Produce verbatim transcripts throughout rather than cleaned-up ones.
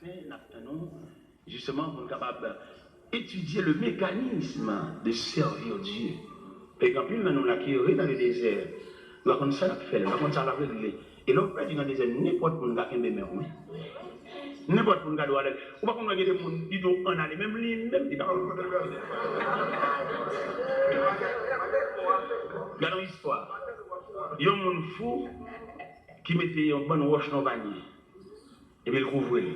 N ap tann ou, jisteman, pou n kapab etidye le mécanisme de servir Dieu. Paske gen anpil nan nou la ki rete nan le dezè. Nou pa konn sa n ap fè, nou pa konn sa n ap regle. E lè w pèdi nan dezè, nenpòt moun ka kenbe men w, wi. Nenpòt moun ka di w ale. Ou pa konn wè gen de moun, li di w ann ale, menm li menm, li pa konn kote l prale. Gade yon istwa. Yon moun fou ki mete yon bann wòch nan yon panye. Epi l kouvri l.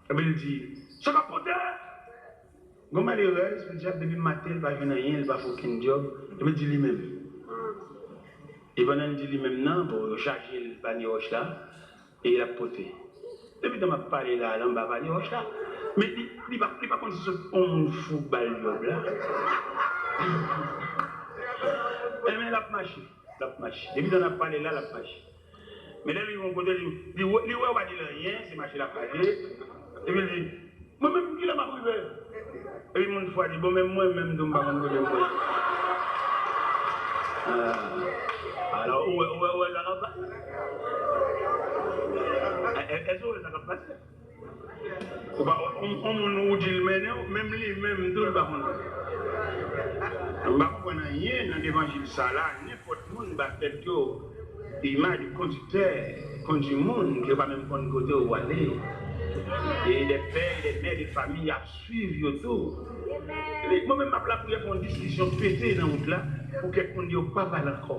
Epi l di, "Sa k ap pote?" Gon malerèz, pou dyab, depi maten, li pa jwenn anyen, li pa fè okenn djòb. Epi l di li menm. E pandan l di li menm nan, bon, yo chaje l panye wòch la, e l ap pote. Depi tan m ap pale la, l anba panye wòch la. Men li, li pa, li pa konn si se yon moun fou k ba l djòb la. Enben, l ap mache. L ap mache. Depi tan n ap pale la, l ap mache. Men lè l rive yon kote, li, li, wè- li wè w pa di l anyen, se mache l ap mache. Epi l di, "Mwen menm, kilè m ap rive?" Epi moun fou a di, "Bon, menm mwen menm tou, m pa konn kote m prale." Ah. Alò, ou wè, ou wè, ou wè sa k ap pase? È- è- Èske ou wè sa k ap pase? Ou pa, on, on moun ou di l mennen w, menm li menm tou, li pa konn. M pa konprann anyen nan levanjil sa la. Nenpòt moun ba tèt yo imaj de kondiktè, kondi moun, ke yo pa menm konn kote yo prale. E de pè, e de mè, de fanmi ap swiv yo tou. Epi, mwen menm, m ap lapriyè pou yon diskisyon pete nan wout la, pou kèk moun yo pa pale ankò.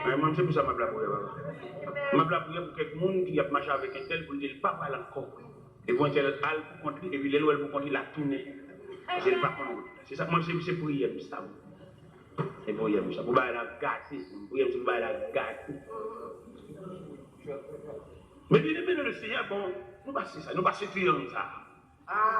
Mwen, mwen, se pou sa m ap lapriyè, papa. M ap lapriyè pou kèk moun ki ap mache avèk entèl, pou l di l pa pale ankò. Epi entèl al pou kont li, epi lè l wè l pou kont li, l ap tounen. Paske l pa konn wout la. Se sa, mwen, se, se priyè m sa, wi. Se priyè m sa. Pou bagay la gate. Priyè m se pou bagay la gate. Men byeneme nan le Senyè, bon, nou pase sa, nou pase triyang sa.